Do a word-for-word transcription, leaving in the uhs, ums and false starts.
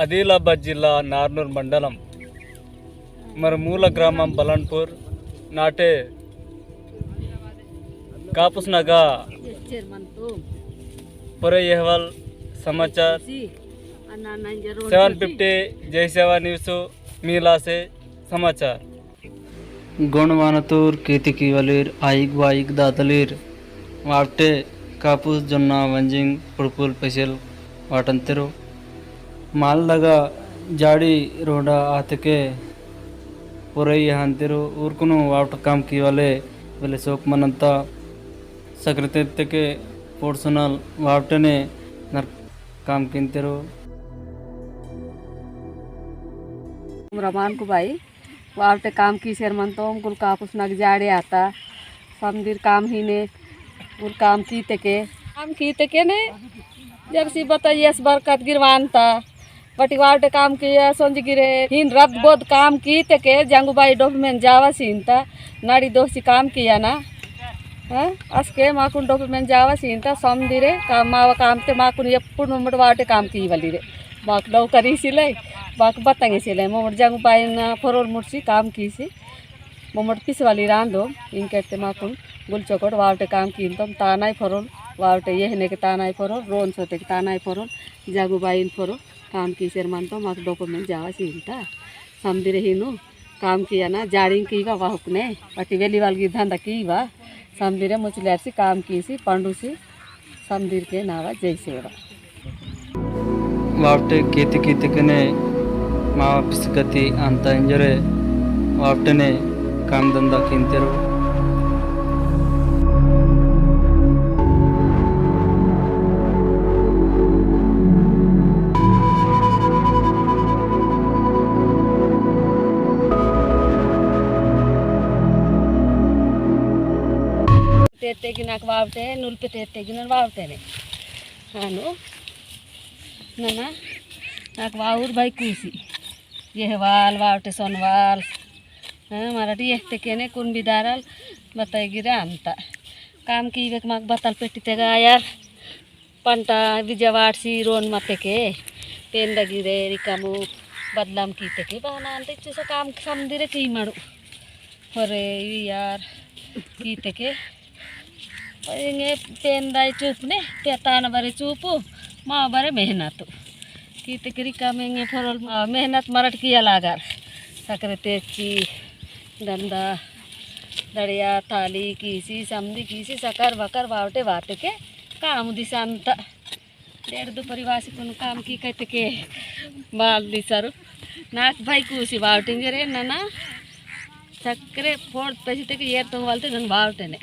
आदिलाबाद जिल्ला नारनूर मंडलम मर मूल ग्रामम बलनपुर नाटे कापुस नगा पुरे अहवाल समाचार सेवन फिफ्टी जय सेवा न्यूज मीलासे समाचार। गोंडवानतूर केतिकी वलीर आइग वाइग दातलीर वावटे कापुस जोन्ना वंजिंग पुड़पुल पेशल वाटंतेरो। मालदगा जाड़ी रोडा आतके पुरई हंतेरो। उरकुनु वावट काम की वाले वेले सोक मनंता सकरते तके पोर्सनल वावटने नर काम किंतेरो। रमान को भाई वावटे काम कीसेर मनतो, गुल कापुस नग जाड़े आता। समदिर काम हीने, गुल काम कीतेके। काम कीतेके ने, जब सी बता यस बरकत गिरवानता। बटी वावटे काम किया, सोंज गिरे, हीन रब बोध काम कीतेके, जंगुबाई डोपमेन जावा सीनता, नाड़ी दोसी काम किया ना। हाँ? असके माकुन डोपमेन जावा सीनता, समदिरे, काम मावा काम ते माकुन एप्पुन मम्मट वावटे काम की वलीरे। माक नौकरी सिले, माक बतंगे सिले, मम्मट जंगुबाईन फरोल मुर्सी काम कीसी। मम्मट पिसवाली रांदो, इंकेते माकुन गुलचोकोट वावटे काम कींतोम तानाई फरोल, वावटे येहने के तानाई फरोल, रोन सोते के तानाई फरोल, जंगुबाईन फरोल, काम कीसेर मनतो माक डोपमेन जावा सीनता। समदिरे हीनु काम किया ना, जाड़िंग कीवा वाहुकने, बटी वेली वालगी धंधा कीवा, समदिरे मुचल्यारसी काम कीसी, पंडूसी, समदिर के नावा जय सेवा। वावटे केते केते कने मावा पिसकती अंता इंजरे वावटेने काम धंधा किंतेरो। तेते गिनाक वावटे, नुलपे तेते गिनन वावटे ने। हानु, नना, नाक वाउर भाई कूसी। ये वाल, वावटे सोनवाल। हाँ, मराठी ये तेके ने कुन बिदारल, बताई गिरा अंता। काम की बेक माक बताल पेटी तेगा यार। पंटा बिजा वाटसी रोन मतेके, पेंदा गिरे, रिकामु, बदलाम कीतेके, बहाना अंते चुसा काम समदिरे की मड़ु। होरे, इवी यार, कीतेके। इंगे पेंदाई चूपने, पेतान बरे चूपु, मा बरे मेहनतु। कीतेके रिकाम इंगे फरोल, आ, मेहनत मरट किया लागार। सकरे तेची, दंदा, दड़िया, थाली, कीसी, समदी, कीसी, सकर, बकर, बावटे, बातेके, काम दिसंता। डेढ़ दुपरी वासी कुन काम की कहते के बाल दी सर। नाक भाई कूसी बावटेंगे रे नना। सक्रे फोड़ पैसे ते के ये तो वालते नन बावटे ने।